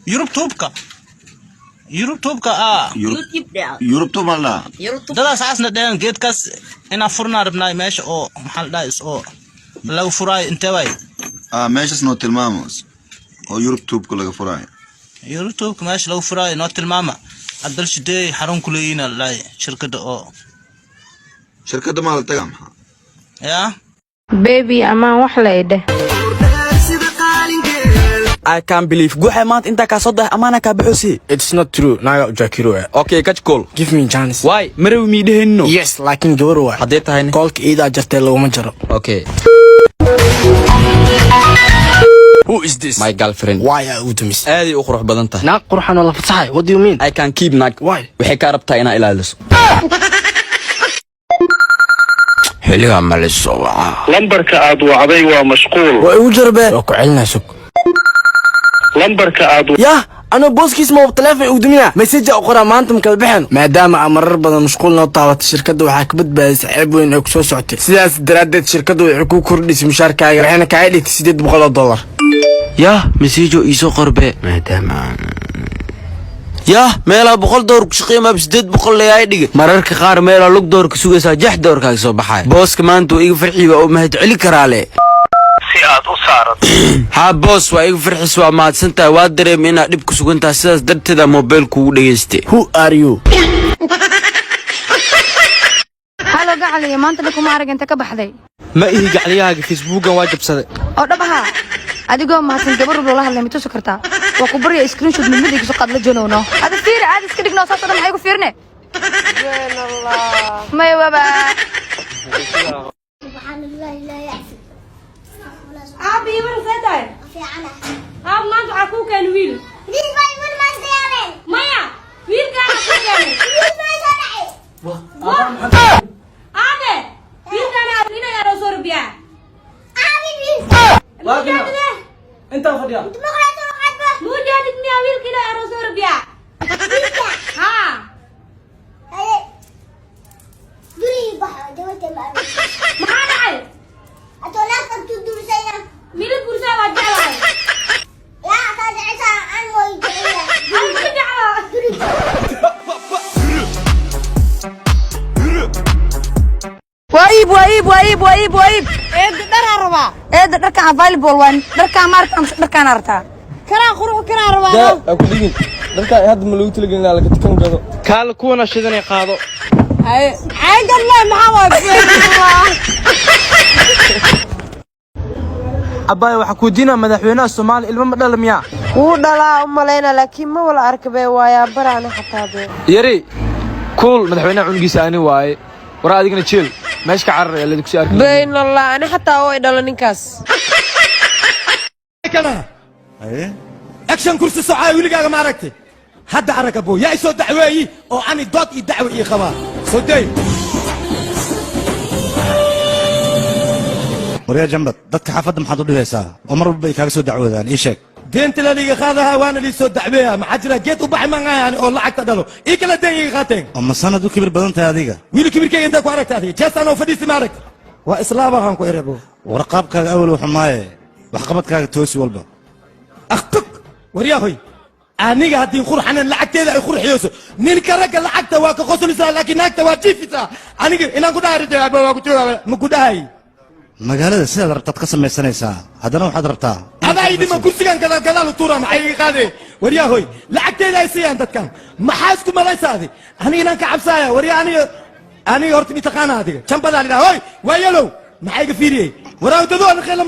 Yurub tuubka, Yurub tuubka ah. YouTube dheh. Yurubtu ma la. YouTube. Dadaas aasna dheheen geedkaas inaa furnaa rabnaay, meesha oo maxaa la dhahay oo lagu furaayo intee waay? Ah, meeshaas noo tilmaamo oo Yurub tuubka laga furaayo. Yurub tuubka meesha lagu furaayo noo tilmaama. Cabdalshideey xarun ku leeyihiin la dhahay shirkadda oo. Shirkadda maa la tagaa maxaa? Yaa. Baby, amaan wax la idheh. I can't believe guuxa maanta intaa kaa soo dahay, amaana kaa baxoosi. It's not true. Naga ujakiro. Okay, catch call. Give me chance. Why marawi mii dhehayno? Yes, laakiin gabar waay. Haddee tahayne? Koolka iidaa jartay, laguma jaro. Okay. Who is this? My girlfriend. Why aa u dumis? Aaday u qurux badan tahay. Naag qurxan oo la fasaxay. What do you mean? I can keep naag. Why? Waxay kaa rabtaa inaa ilaaliso. Xilligaa ma la soo wacaa? Lambarka aad wacday waa mashquul. Waa igu jarbe. Waa ku celinaa, sug. Lambarka aad Yah, anoo booskiis ma teleefon ugu dumina, message u qoraa, maanta ma kala bixin. Maadaama aa marar badan mashquul noo taabatay, shirkadda waxaa ka badbaadisay ceeb weyn ee kusoo socotay. Sidaas daraaddeed shirkadda waxay kuu kordhisay mushaarkaaga, waxayna kaaga dhigtay $800. Yah, message iisoo qorbe. Maadaama yah meelaa $100 ku shaqeey maab 800 layaay dhige. Mararka qaar meelaa lug door ka sugaysaa, jex doorkaaga soo baxaay. Booska maanta waa iga farxii, waa u mahad celi karaa le. Si aad u saarato. Haa boos, waa iga farxis, waa mahadsantahay. Waa dareema inaad dhib ku sugan tahay, sidaas darteeda mobile kugu dhegaystay. Who are you? Halo gacaliya, maanta dhan kuma arag, inta ka baxday? Ma ihi gacliyahaaga, Facebookan waa jabsaday. Oo dhab ahaa? Adigoo mahadsan, gabar loola hadlay ma tusi kartaa? Waa ku barya, screenshot mid mid iga soo qaad, la joonowno. Ada fiiri, caadi iska dhigno, saas oo dhan maxay ku fiirine? Maya waba. سبحان الله لا يعفو. Aabi, iman see tahay? Fiicana. Aab, maanta waxaa kuu keenay wiil. Wiil baa iman maanta yaabeen. Maya, wiilkaana kuu keenay. Wiil baa soo dhacay. Aabe, wiilkaana inay aroo soo rabiyaa. Aabi wiil. Mujaadide. Intaa fadhiya. Maqlato qadba. Mujaadid miyaa wiilka inay aroo soo rabiyaa? Wiilka. Haa. Haye. Gurigi baxo jawabta ma arag. Maxaa dhacay? Atoo naagta tu dursaya. Mila guursaa waa jeclahay. Yaa taa jecesha aan mooy jecela. Aan ku jeclaa. Guriga. Waa iib, waa iib, waa iib, waa iib, waa iib. Eedda, dharaa rabaa. Eedda, dharkaan available waa, dharkaan ma aragtaa mise dharkaan aragtaa? Karaa qurux karaa rabaa. Daa ku dhigin dharka hadda, ma lagu talagelin inaa laga tukan gado. Kaala kuwana shidanay qaado. Haye caygan leh, maxaa waay? Abbaay, waxaa ku diinaa madaxweynaha Soomaaliya ilmo ma dhala miyaa? Wuu dhalaa u malayna, laakiin ma wala arkabe, waayaa baraana xataa be. Yari kuul, madaxweynaha cunugiisa ani waaye. Waraa adigana jeel meesha ka carar ee laydinku sii arki. Baynallah, ani xataa oo i dhalo ninkaas. Action kursi socaa weligaaga ma aragtay? Hadda arag abo, yaa isoo dacweeyi oo ani dood iyo dacwo ii qabaa soo day. Waryaa jambad, dadka xaafadda maxaad u dhibaysaa oo mar walba ay kaaga soo dacwoodaan? Ii sheeg. Deenta la liiga qaadaha waana lii soo dacweeya. Maxaa jira? Geed u baxay mangaayani oo lacagta dhalo ii kala deen iga qaateen. Oo ma sanad u kibir badan tahay adiga? Wiili, kibirkeyga intaa ku aragta adiga? Jeestaan oo fadhiisi ma aragta? Waa islaaba aan ku erebo. Warqaabkaaga awal xumaaye, waxqabadkaaga toosi walba. Akhtug, waryahoy, aniga haddii qurxanan lacagteeda ay qurxiyeyso. Ninka ragga lacagta waa ka qosulisaa, laakiin naagta waa jiifisaa. Aniga inaan ku dhahay waa ku joogaa, ma ku dhahay. Magaalada sidaad rabtaad ka samaysanaysaa, haddana waxaad rabtaa. Adaa idima kursigan gadaal gadaal u tuura, maxay iga qaadee? Waryahoy, lacagteeda ay siiyaan dadkan, maxaa isku malaysa adi? Aniga inaan ka cabsaaya? Warya, aniga horta mitaqaana adiga jambadaa lidhaha. Hoy, waa yalow, maxaa iga fiiriyey? Waraawdado ana khayla.